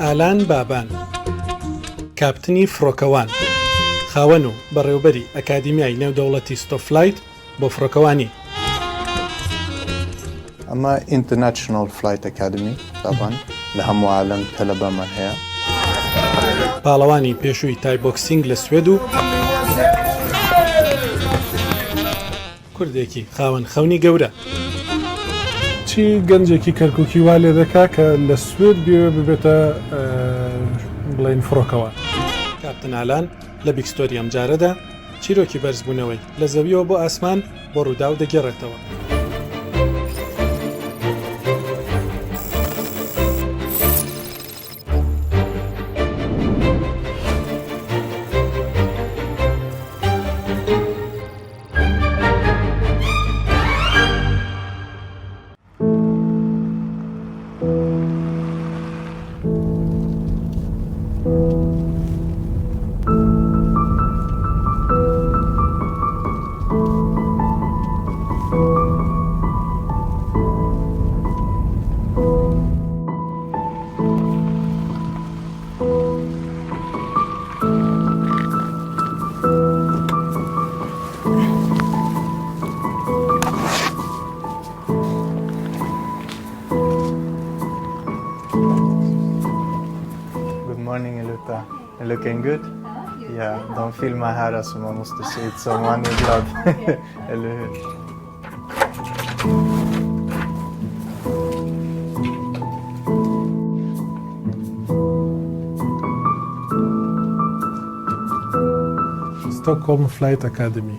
ئالان بابان، کاپتنی فڕۆکەوان، خاوەن و بەڕێوبەری ئەکادیمیای نێودەوڵەتی ستۆفلایت بۆ فڕۆکەوانی. ئەمە International Flight Academy تابان لە هەموو عالەم تەلەبەمان هەیە. پاڵەوانی پێشووی تای بۆکسینگ لە سوێد و کوردێکی خاوەن خەونی گەورە. چی گەنجێکی کەرکوکی وا لێدەکا کە لە سوێد بیەوێ ببێتە بڵێین فڕۆکەوان؟ کاپتن ئالان لە Big Story ئەمجارەدا چیرۆکی بەرزبوونەوەی لە زەویەوە بۆ ئاسمان بۆ رووداو دەگێڕێتەوە. Good morning, Eluta. You're looking good? Ja, de filmar här alltså man måste se ut som man är glad. Eller hur? Stockholm Flight Academy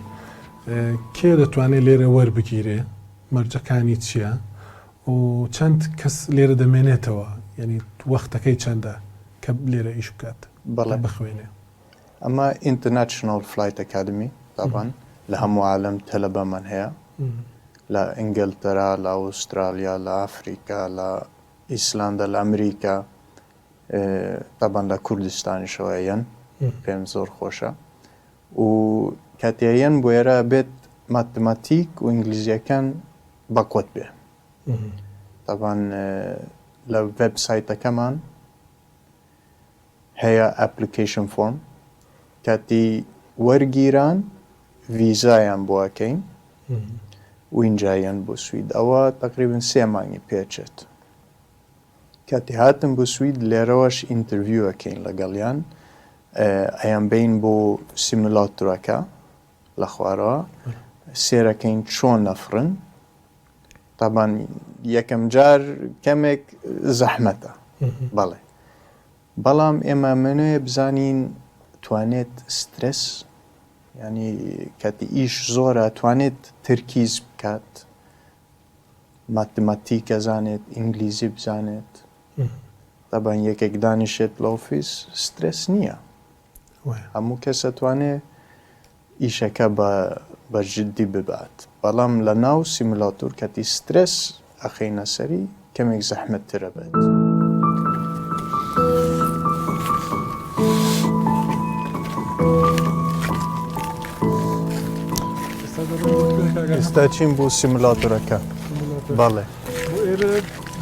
کێ دەتوانێت لێرە وەربگیرێ مەرجەکانی چییە و چەند کەس لێرە دەمێنێتەوە یعنی وەختەکەی چەندە کە لێرە ئیش بکات بەڵێ بخوێنێ؟ ئەمە International Flight Academy تابان لە هەموو عالەم تەلەبەمان هەیە لە ئینگلتەرا لە ئوسترالیا لە ئەفریکا لە ئیسلاندا لە ئەمریکا تابان لە کوردستانیشەوە یەن پێم زۆر خۆشە و کاتێ یەن بۆ ئێرە بێت ماتماتیک و ئینگلیزیەکان بەقوت بێ تابان لە وێب سایتەکەمان هەیە application form کاتی وەرگیران ڤیزایان بۆ ئەکەین و ئینجا یەن بۆ سوید ئەوە تەقریبن سێ مانگی پێچێت کاتی هاتن بۆ سوید لێرەوەش interview ئەکەین لەگەڵیان ئەیان بین بۆ simulator ەکە لە خوارەوە سێرەکەین چۆن نەفرن تابان یەکەم جار کەمێک زەحمەتە بەڵێ بەڵام ئێمە منێ بزانین توانێت سترس ینی کاتی ئیش زۆرە توانێت ترکیز بکات ماتماتیکە زانێت ئینگلیزی بزانێت تابان یەکێک دانیشێت لە ئۆفیس سترس نییە هەموو کەس ئەتوانێ ئیشەکە بە بە جدی ببات بەڵام لە ناو simulator کەتی سترێس ئەخەینە سەری کەمێک زەحمەتتر ئەبێت. ئێستا چین بۆ simulator ەکە بەڵێ. بۆ ئێرە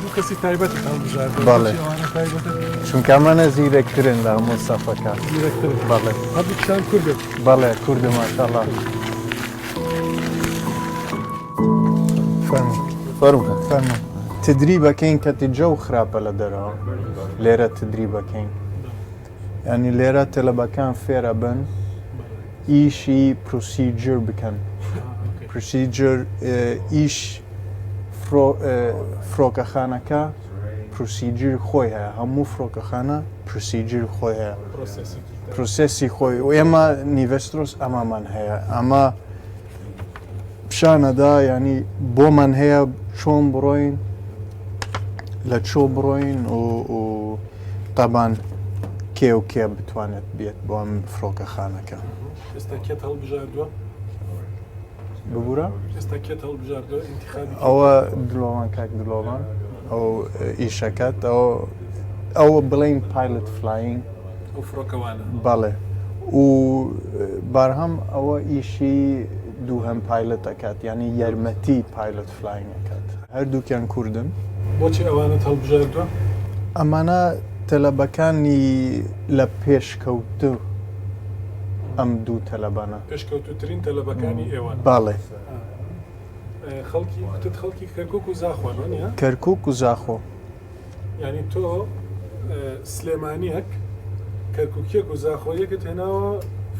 دوو کەسی تایبەتت هەڵبژاردووە بەڵێ. بۆچی ئەوانە تایبەتن؟ چونکە ئەمانە زیرەکترن لە هەموو سەفەکە. زیرەکترن. بەڵێ. هەردووکیان کوردن؟ بەڵێ کوردن ماشاءاللە. فەرموو. فەرموو کاک. فەرموو. تدریبەکەین کەتی جەو خراپە لە دەرەوە لێرە تدریبەکەین. یانی لێرە تەلەبەکان فێرەبن ئیشی procedure بکەن procedure ئیش فرۆکەخانەکە procedure خۆی هەیە هەموو فرۆکەخانە procedure خۆی هەیە process ی خۆی و ئێمە نیڤسترۆس ئەمامان هەیە ئەمە پیشانەدا ینی بۆمان هەیە چۆن بڕۆین لە چۆ بڕۆین و تابان کێ و کێ بتوانێت بێت بۆ ئەم فڕۆکەخانەکە. ئێستا کێت هەڵبژاردووە؟ ببورە؟ ئێستا کێت هەڵبژاردووە ئینتیخابی ئەوە دلۆڤان کاک دلۆڤان ئەو ئیشەکەت ئەو ئەوە بڵین pilot flying ئەو فڕۆکەوانە بەڵێ و بارهام ئەوە ئیشی دووهەم pilot ئەکات یعنی یارمەتی pilot flying ئەکات هەردووکیان کوردن. بۆچی ئەوانەت هەڵبژاردووە؟ ئەمانە تەلەبەکانی لە پێشکەوتوو ئەم دوو تەلەبانە. پێشکەوتووترین تەلەبەکانی ئێوەن. بەڵێ. خەڵکی گوتت خەڵکی کەرکوک و زاخۆن وەنیە؟ کەرکوک و زاخۆ. یانی تۆ سلێمانیەک کەرکوکیەک و زاخۆیەکت هێناوە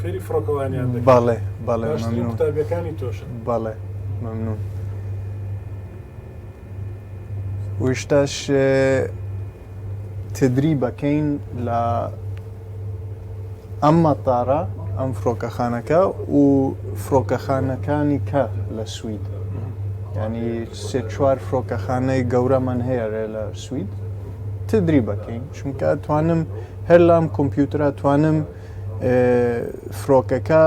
فێری فڕۆکەوانیان دەکەی. بەڵێ بەڵێ باشترین مەمنون. قوتابیەکانی تۆشن. بەڵێ مەمنون. و ئیشتاش تدریبەکەین لە ئەم مەتارە ئەم فڕۆکەخانەکە و فڕۆکەخانەکانی کە لە سوید ینی سێ چوار فڕۆکەخانەی گەورەمان هەیە رێ لە سوید تدریبەکەین چونکە توانم هەر لام کۆمپیوترا توانم فڕۆکەکە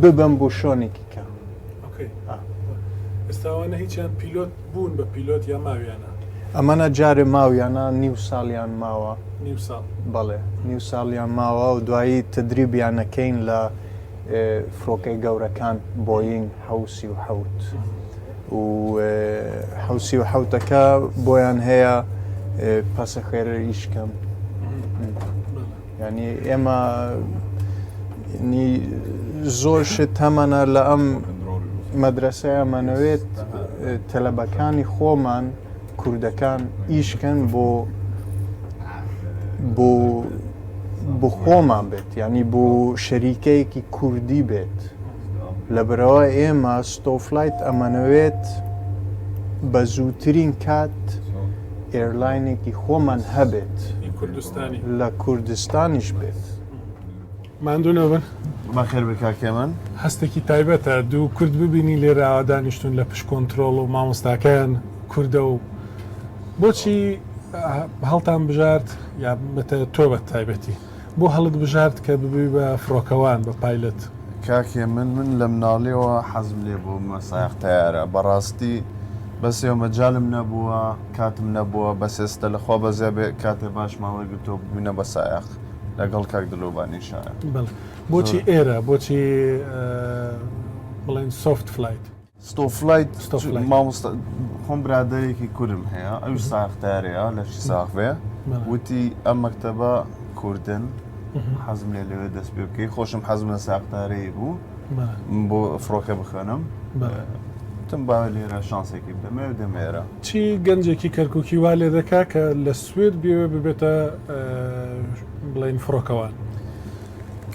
ببەم بۆ شۆنێکی کە ئێستاوانە هیچیان پیلۆت بوون بە پیلۆت یا ماویانە؟ ئەمانە جارێ ماویانە نیو ساڵیان ماوە. نیو ساڵ؟ بەڵێ نیو ساڵیان ماوە و دوایی تدریبیان ئەکەین لە فڕۆکەی گەورەکان بۆینگ 737 و 737ەکە بۆیان هەیە پەسەخێرە ئیش کەم. یانی ئێمە نی زۆر شت هەمانە لە ئەم مەدرسەیە مانەوێت تەلەبەکانی خۆمان کوردەکان ئیشکەن بۆ بۆ بۆ خۆمان بێت ینی بۆ شەریکەیەکی کوردی بێت لەبەرئەوە ئێمە ستۆفلایت ئەمانەوێت بە زووترین کات airline ێکی خۆمان هەبێت لە کوردستانیش بێت. ماندوو نەبن. بەخێر بێی کاک هێمن. هەستێکی تایبەتە دوو کورد ببینی لێرە ئاوا دانیشتوون لە پشت کۆنترۆڵ و مامۆستاکەیان کوردە و بۆچی هەڵتان بژارد یا تۆ بە تایبەتی؟ بۆ هەڵت بژارد کە ببی بە فڕۆکەوان بە پایلەت؟ کاک هێمن من لە مناڵیەوە حەزم لێ بوو ببمە سایەق تەیارە بەڕاستی بەس ئێوە مەجالم نەبووە کاتم نەبووە بەس ئێستا لە خوا بەزیا بێ کاتێ باشمان وەرگرتووە ببینە بە سایەق لەگەڵ کاک دلۆڤان ئینشاء. بەڵێ بۆچی ئێرە بۆچی بڵێن سۆفت فلایت؟ ستۆفلایت مامۆستا خۆم برادەرێکی کورم هەیە ئەویش ساغ تارەیە لەشی ساغ بێ وتی ئەم مەکتەبە کوردن حەزم لێ لەوێ دەست پێ بکەی خۆشم حەزم لە ساختارەی بوو بۆ فڕۆکە بخوێنم تم با لێرە شانسێکی بدەمێ و دەمێرە چی گەنجێکی کەرککی وا لێ دەکا کە لە سوێد بێوێ ببێتە بڵین فڕۆکەوان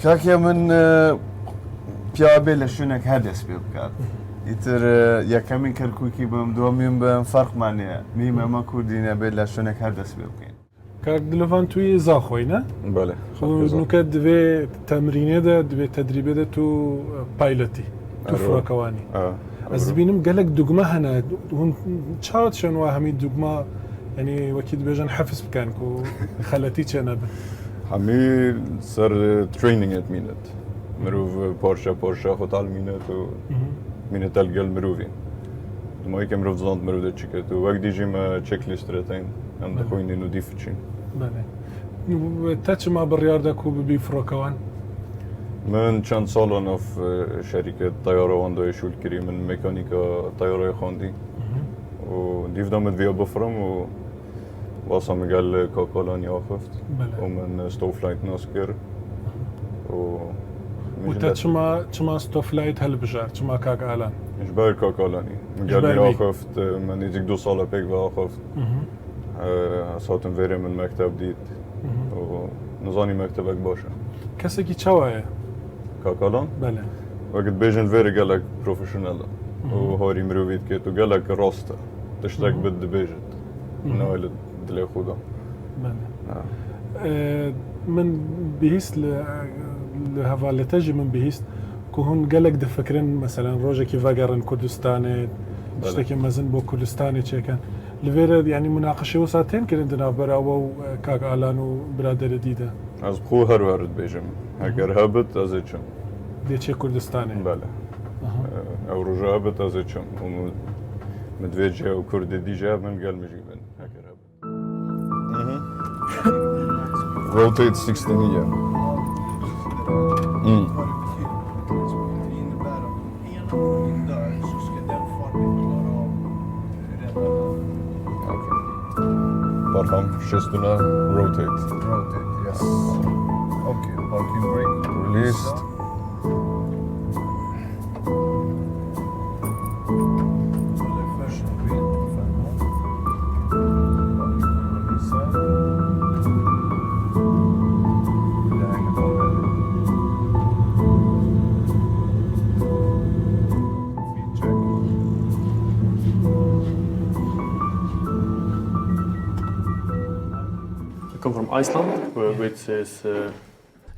کاک هێمن پیاوە بێ لە شوێنێک هەر دەست پێ بکات ئیتر یەکەمین کەرکوکی بم دووەمین بم فەرقمان نییە میم ئەمە کوردی نەبێت لە شوێنێک هەر دەست پێ بکەین. کاک دلۆڤان توی زاخۆی نە؟ بەلێ نوکە دوێ تەمرینێ دە دوێ تەدریبێ دە تو پایلەتی تو فڕۆکەوانی ئەز دبینم گەلەک دوگمە هەنە هون چاوە چێن وا هەمی دوگمە یعنی وەکی دبێژن حەفز بکەن کو خەلەتی چێ نەبن. هەمی سەر ترینینگت مینت مروڤ پارچە پارچە خۆ تەعلمینێت و مینێتە لەگەل مروڤی دمایی کە مرۆڤ زانت مرۆڤ دەچکێت و وەک دیژی مە چێک لیست رێتین ئەم دخوینین و دیفچین. بەێ تا چما بڕیاردا کو ببی فڕۆکەوان؟ من چەند ساڵە ناف شەریکە تەیارەوان دایە شول کری من مێکانیکا تەیارای خواندی و دیفدا من ڤیا بفرم و واسا مگەل کاکالانی ئاخفت و من ستۆفلایت ناس کرد و و تا چما چما ستۆفلایت هەلبژارد چما کاک ئالان؟ ژبەر کاکالانی مگەل ئاخفت من نزیک دو ساڵە پێک بە ئاخفت ساتم ڤێرێ من مەکتەب دیت نزانی مەکتەبەک باشە. کەسێکی چاوایە؟ کاکالان؟ بەلێ. وەکت بێژن ڤێرێ گەلەک پرۆفشنەلە و هاری مرۆڤی دکێت و گەلەک ڕاستە تشتەک بت دبێژت ناوێ لە دلێ خۆدا. من بیست لە هەڤالێتەژی من بیست کو هون گەلەک دفکرن مەسەلەن ڕۆژێکی ڤەگەڕن کوردستانێ شتێکی مەزن بۆ کوردستانێ چێکەن لەێرە ینی مناقەشەی وسا تێن کردن دە ناوبەر ئەوە و کاک ئالان و برادەرە دیدە. ئەز بخۆ هەر وەرت بێژم ئەگەر هەبت ئەزێ چم. دێ چێ کوردستانێ؟ بەلێ ئەو ڕۆژە هەبت ئەزێ چم و مدوێ جێ و کوردێ دیژە من گەل مژی بن ئەگەر هەبت. Rotate 69. Mm. داخم 69 rotate. Rotate, yes. Okay, parking brake Released.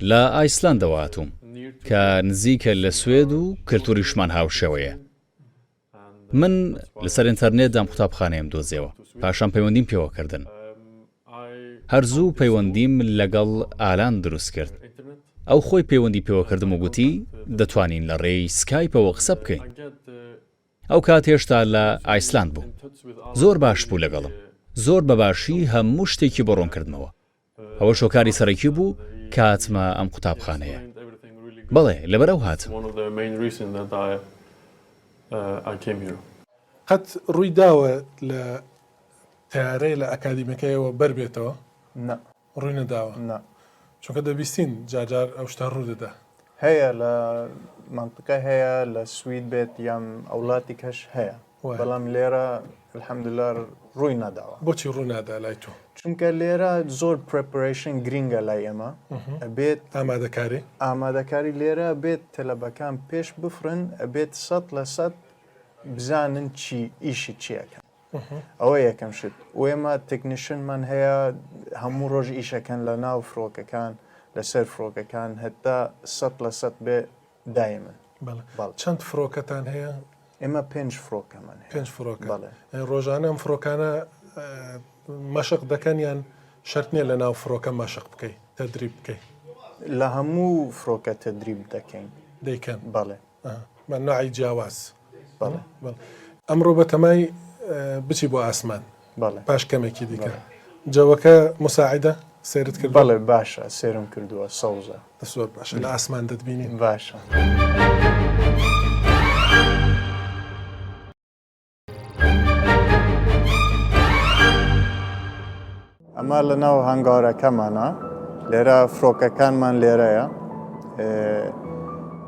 لە ئایسلاندەوە هاتووم کە نزیکە لە سوێد و کەلتوریشمان هاوشێوەیە. من لەسەر ئینتەرنێت ئەم قوتابخانەیەم دۆزیەوە، پاشان پەیوەندیم پێوە کردن. هەر زوو پەیوەندیم لەگەڵ ئالان دروست کرد. ئەو خۆی پەیوەندی پێوە کردم و گوتی دەتوانین لە ڕێی سکایپەوە قسە بکەین. ئەو کات هێشتا لە ئایسلاند بوو. زۆر باش بوو لەگەڵم. زۆر بە باشی هەموو شتێکی بۆ ڕوون کردمەوە. ئەوەش هۆکاری سەرەکی بوو کە هاتمە ئەم قوتابخانەیە. بەڵێ، لەبەر ئەو هاتم. قەت ڕووی داوە لە تەیارەی لە ئەکادیمەکەیەوە بەر بێتەوە؟ نا. ڕووی نەداوە؟ نا. چونکە دەبیستین جار جار ئەو شتە ڕوو دەدا. هەیە لە مەنتقە هەیە لە سوید بێت یان ئەولاتی کەش هەیە بەڵام لێرە الحمدللە ڕووی نەداوە. بۆچی ڕوو نادا لای تۆ؟ چونکە لێرە زۆر preparation گرینگە لای ئێمە ئەبێت ئامادەکاری ئامادەکاری لێرە بێت تەلەبەکان پێش بفرن ئەبێت 100% بزانن چی ئیشی چیەکەن ئەوە یەکەم شت و ئێمە technician مان هەیە هەموو ڕۆژ ئیشەکەن لە ناو فڕۆکەکان لەسەر فڕۆکەکان هەتا 100% بێ دایمن چەند فڕۆکەتان هەیە؟ ئێمە پێنج فڕۆکەمان هەیە. پێنج فڕۆکە. بەڵێ. ڕۆژانە ئەم فڕۆکانە مەشق دەکەن یان شەرت نییە لە ناو فڕۆکە مەشق بکەی تەدریب بکەی؟ لە هەموو فڕۆکە تەدریب دەکەین. دەیکەن. بەڵێ. بە نەوعی جیاواز. بەڵێ. ئەمڕۆ بەتەمای بچی بۆ ئاسمان. بەڵێ. پاش کەمێکی دیکە. جەوەکە موساعیدە؟ سەیرت کردووە؟ بەڵێ باشە سەیرم کردووە سەوزە. زۆر باشە لە ئاسمان دەتبینین. باشە. ئەمە لە ناو هەنگارەکەمانە لێرە فڕۆکەکانمان لێرەیە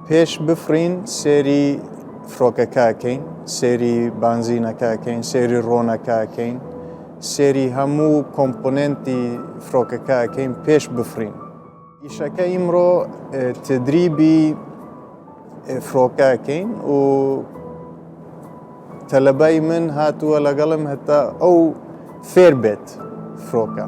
پێش بفرین سێری فڕۆکەکەکەین سێری بانزینەکەکەین سێری ڕۆنەکەکەین سێری هەموو component ی فڕۆکەکەکەین پێش بفرین ئیشەکە ئیمڕۆ تدریبی فڕۆکەکەین و تەلەبای من هاتووە لەگەڵم هەتا ئەو فێر بێت فڕۆکە.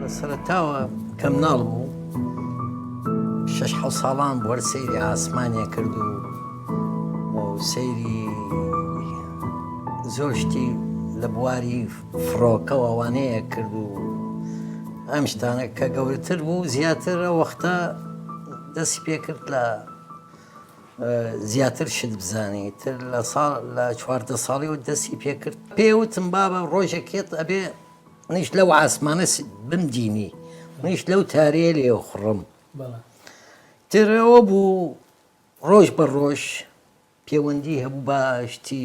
لە سەرەتاوە کە مناڵ بوو شەش حەوت ساڵان بوو هەر سەیری ئاسمانێ کرد و و سەیری زۆر شتی لە بواری فڕۆکەوە ئەوانەیە کرد و ئەم شتانە کە گەورەتر بوو زیاتر ئەو وەختە دەستی پێکرد لە زیاتر شت بزانی تر لە ساڵ لە 14 ساڵی و دەستی پێکرد پێ وتم بابە ڕۆژێکێت ئەبێ منیش لەو ئاسمانە بمدینی منیش لەو تارەیە لێ خوڕم ترەوە بوو ڕۆژ بە ڕۆژ پەیوەندی هەبوو بە شتی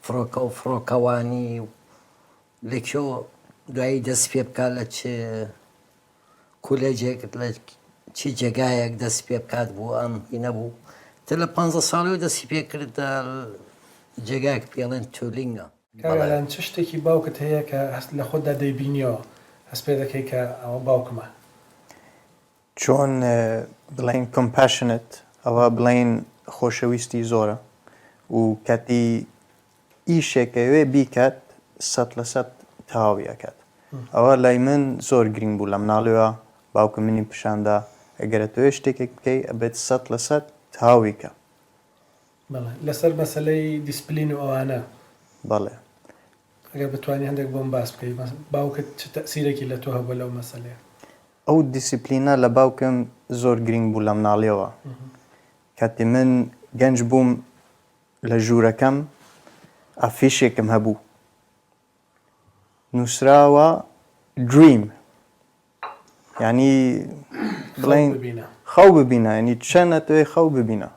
فڕۆکە و فڕۆکەوانی و لە کوێ دوایی دەست پێ بکات لە چ کولێجێک لە چ جێگایەک دەست پێ بکات بۆ ئەم هینە بوو تر لە پ ساڵی دەستی پێ کرد جێگایەک پێڵێن تولینگە. کاک ئالان چ شتێکی باوکت هەیە کە هەست لە خۆتدا دەیبینیەوە هەست پێ دەکەی کە ئەوە باوکمە؟ چۆن بڵێین compassionate. ئەوە بڵێین خۆشەویستی زۆرە و کاتی ئیشێک ئەوێ بیکات سەت لە سەت تەواوی ئەکات ئەوە لای من زۆر گرینگ بوو لە مناڵیوە باوکم منی پیشاندا ئەگەر ئەتەوێ شتێکێک بکەی ئەبێت سەت لە سەت تەواوی کە. بەڵێ لەسەر مەسەلەی دیسپلین و ئەوانە. بەڵێ. ئەگەر بتوانی هەندێک بۆم باس بکەی باوکت چ تەئسیرێکی لە تۆ هەبووە لەو مەسەلەیە؟ ئەو دیسیپلینە لە باوکم زۆر گرینگ بوو لە مناڵیەوە کاتێ من گەنج بووم لە ژوورەکەم ئافیشێکم هەبوو نووسراوە Dream یعنی بڵێن خەو ببینە ینی چەند ئەتەوێ خەو ببینە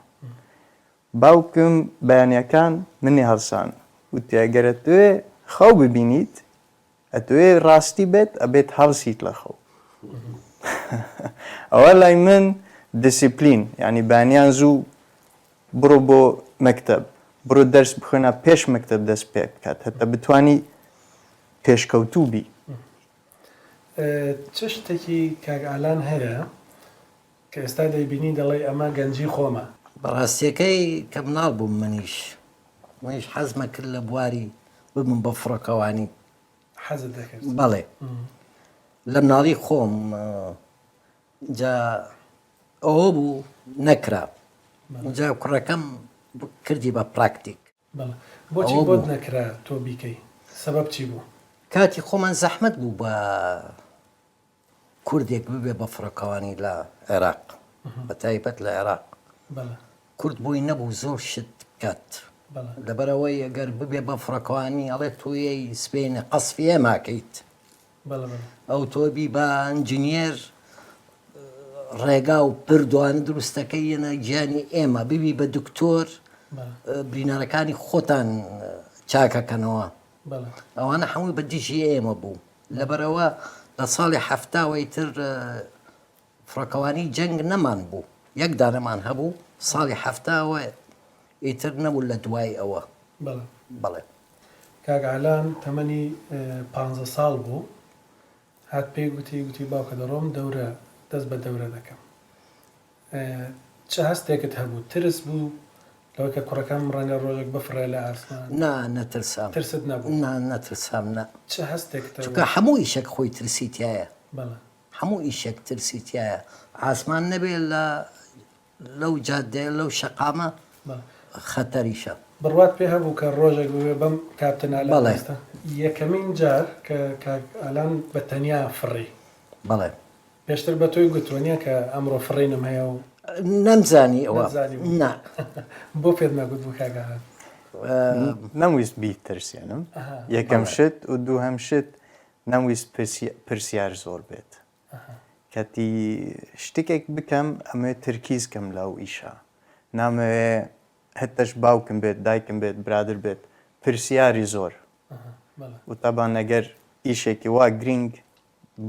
باوکم بەیانیەکان منی هەڵسان وتی ئەگەر ئەتەوێ خەو ببینیت ئەتەوێ ڕاستی بێت ئەبێت هەڵسیت لە خەو ئەوە لای من دیسیپلین یعنی بەیانیان زوو بڕۆ بۆ مەکتەب بڕۆ دەرس بخوێنە پێش مەکتەب دەست پێ بکات هەتا بتانی پێشکەوتوو بی. چ شتێکی کاک ئالان هەیە کە ئێستا دەیبینی دەڵێی ئەمە گەنجی خۆمە؟ بەڕاستیەکەی کە مناڵ بووم منیش منیش حەزمە کرد لە بواری ببم بە فڕۆکەوانی. حەزت دەکرد؟ بەڵێ لە مناڵی خۆم جا ئەوە بوو نەکرا جا کوڕەکەم کردی بە پراکتیک. بەڵێ بۆچی بۆت نەکرا تۆ بیکەی سەبەب چی بوو؟ کاتی خۆمان زەحمەت بوو بە کوردێک ببێ بە فڕۆکەوانی لە عێراق بە تایبەت لە عێراق کورد بۆی نەبوو زۆر شت بکات لەبەرەوەی ئەگەر ببێ بە فڕۆکەوانی ئەڵێ تۆیەی سپێنە قەسفی ئێماکەیت ئەو تۆ بی بە ئەنجنیێر ڕێگا و پردوان دروستەکەی یەنە گیانی ئێمە ببی بە دکتۆر برینارەکانی خۆتان چاکەکەنەوە ئەوانە هەمووی بە دژی ئێمە بوو لەبەرەوە لە ساڵی هەفتاوەی تر فڕۆکەوانی جەنگ نەمان بوو یەک دانەمان هەبوو ساڵی هەفتاوە ئیتر نەبوو لە دوای ئەوە بەڵێ. کاک ئالان تەمەنی پانزە ساڵ بوو هات پێی گوتی گوتی باوکە دەڕۆم دەورە دەست بە دەورە دەکەم چ هەستێکت هەبوو ترس بوو لەوەی کە کوڕەکەم ڕەنگە ڕۆژێک بفڕێ لە ئاسمان؟ نا نەترسام. ترست نەبوو؟ نا نەترسام نا. چ هەستێکت هەبوو؟ چونکە هەموو ئیشێک خۆی ترسی تیایە. بەڵێ. هەموو ئیشێک ترسی تیایە. ئاسمان نەبێ لە لەو جادەیە لەو شەقامە خەتەریشە. بڕوات پێ هەبوو کە ڕۆژێک ببێ بەم کاپتن ئالان بەڵێ. ئێستا؟ یەکەمین جار کە کاک ئالان بە تەنیا فڕی. بەڵێ. پێشتر بە تۆی گوتووە نیە کە ئەمڕۆ فڕینم هەیە و. نەمزانی ئەوە. نەتزانیبوو؟ نا. بۆ پێت نەگوت بوو کاک ئالان؟ نەمویست بیترسێنم یەکەم شت و دووهەم شت نەمویست پرسیار زۆر بێت کاتی شتێکێک بکەم ئەمەوێت تەرکیز کەم لەو ئیشە نامەوێ هەتەش باوکم بێت دایکم بێت برادر بێت پرسیاری زۆر و تابان ئەگەر ئیشێکی وا گرینگ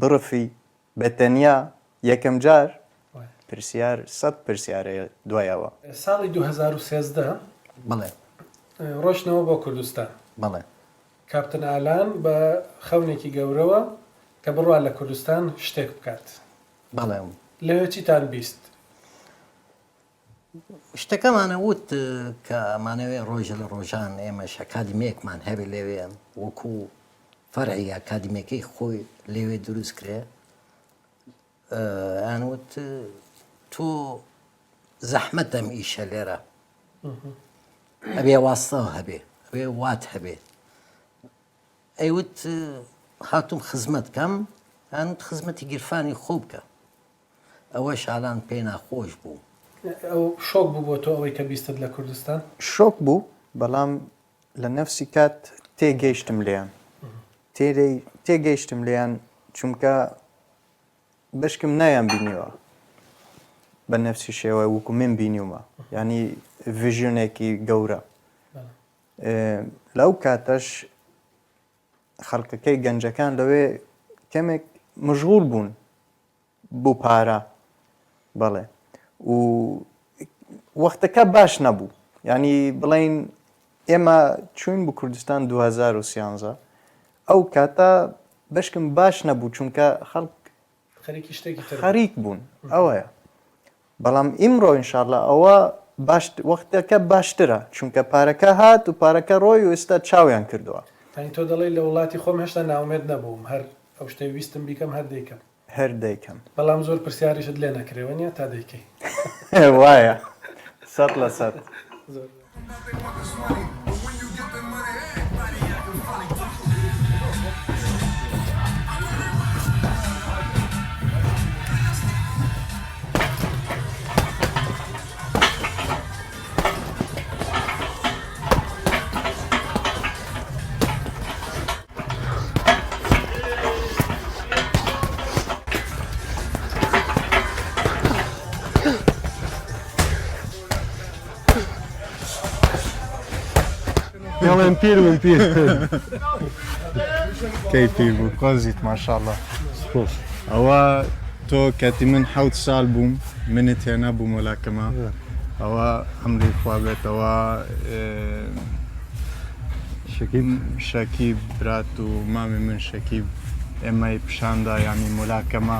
بڕفی بە تەنیا یەکەم جار پرسیار سەد پرسیارەیە دوای ئەوە. ساڵی 2013 بەڵێ. ڕۆشتنەوە بۆ کوردستان. بەڵێ. کاپتن ئالان بە خەونێکی گەورەوە کە بڕوا لە کوردستان شتێک بکات. بەڵێ. لەوێ چیتان بیست؟ شتەکەمانە وت کە ئەمانەوێ ڕۆژە لە ڕۆژان ئێمەش ئەکادیمیەکمان هەبێ لەوێ وەکو فەرعی ئەکادیمیەکەی خۆی لەوێ دروست کرێ ئەیان وت تۆ زەحمەتە ئەم ئیشە لێرە ئەبێ واستە هەبێ ئەبێ وات هەبێ ئەیوت هاتوم خزمەت کەم ئەیان وت خزمەتی گیرفانی خۆ بکە ئەوە شالان پێ ناخۆش بوو. ئەو شۆک بوو بۆ تۆ ئەوەی کە بیستت لە کوردستان؟ شۆک بوو بەڵام لە نەفسی کات تێگەیشتم لێیان تێگەیشتم لێیان چونکە بەشکم نایان بینیوە بە نەفسی شێوە وەکو من بینیومە ینی vision ێکی گەورە لەو کاتەش خەڵکەکەی گەنجەکان لەوێ کەمێک مشغول بوون بۆ پارە بەڵێ و وەختەکە باش نەبوو ینی بڵین ئێمە چوین بۆ کوردستان 2013 ئەو کاتە بەشکم باش نەبوو چونکە خەڵک خەریکی شتێکی تر خەریک بوون ئەوەیە. بەڵام ئیمڕۆ ئینشاڵڵا ئەوە باش وەختەکە باشترە چونکە پارەکە هات و پارەکە ڕۆی و ئێستا چاویان کردووە. یانی تۆ دەڵێی لە وڵاتی خۆم هێشتا نائومێد نەبووم هەر ئەو شتەی ویستم بیکەم هەر دەیکەم. هەر دەیکەم. بەڵام زۆر پرسیاریشت لێ نەکرێ وەنیە تا دەیکەی. وایە 100%. زۆر. پێڵێن پیر بووم پیر. کەی پیر بوو قۆزیت ماشاءاللە. ئەوە تۆ کاتی من حەوت سال بووم منت هێنا بوو مۆلاکەمە ئەوە ئەمری خوا بێت ئەوە شەکیب شەکیب برات و مامی من شەکیب ئێمەی پیشاندا یانی ملاکەمە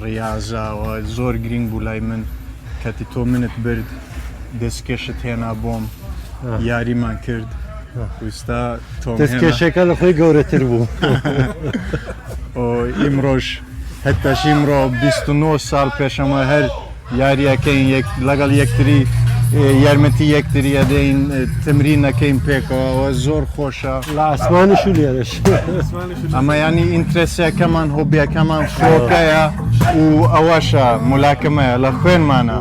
ڕیازە و زۆر گرینگ بوو لای من کەتی تۆ منت برد دەستکێشت هێنا بۆم یاریمان کرد وستا تۆم دەستکێشەکە لە خۆی گەورەتر بوو ئیمڕۆژ هەتاش ئیمڕۆ 29 ساڵ پێشەمە هەر یاریەکەین یەک لەگەڵ یەکتری یارمەتی یەکتری ئەدەین تمرین ئەکەین پێکەوە ئەوە زۆر خۆشە. لە ئاسمانیش و لێرەش. ئەمە یانی interest ەکەمان hobby یەکەمان فڕۆکەیە و ئەوەشە مولاکەمەیە لە خوێنمانە.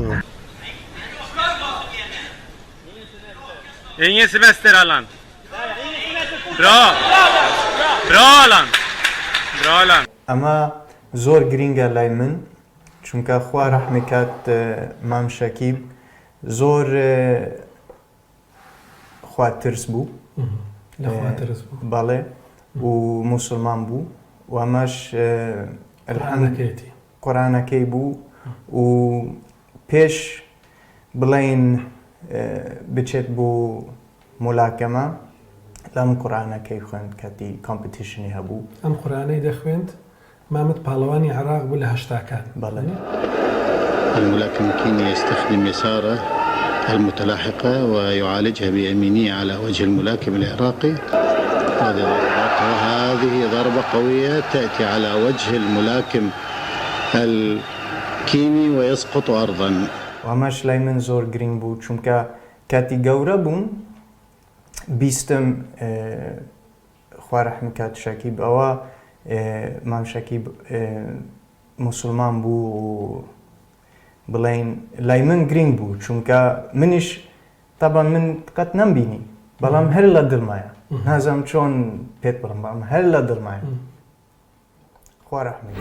Ingen semester Allan. Bra! Bra Allan! Bra Allan! ئەمە زۆر گرینگە لای من چونکە خوا ڕەحمی کات مام شەکیب زۆر خوا ترس بوو بەڵێ و موسڵمان بوو و ئەمەش قورئانەکەی بوو و پێش بڵێین بچێت بۆ مولاکەمە لەم قورئانەکەی خوێند کاتی competition ی هەبوو. ئەم قورئانەی دەخوێند مامد پاڵەوانی عێراق بوو لە هەشتاکان. بەڵێ. الملاكم الكيني يستخدم يساره المتلاحقة ويعالجها بيمينه على وجه الملاكم العراقي هذه ضربات وهذه ضربة قوية تأتي على وجه الملاكم الكيني ويسقط أرضا. وئەمەش لای من زۆر گرینگ بوو چونکە کاتی گەورە بووم بیستم خوا رەحمی کات شەکیب ئەوە مام شەکیب موسڵمان بوو و بڵێین لای من گرینگ بوو چونکە منیش تابان من قەت نەمبینی بەڵام هەر لە دڵمایە نازانم چۆن پێت بڵم بەڵام هەر لە دڵمایە خوا رەحمی.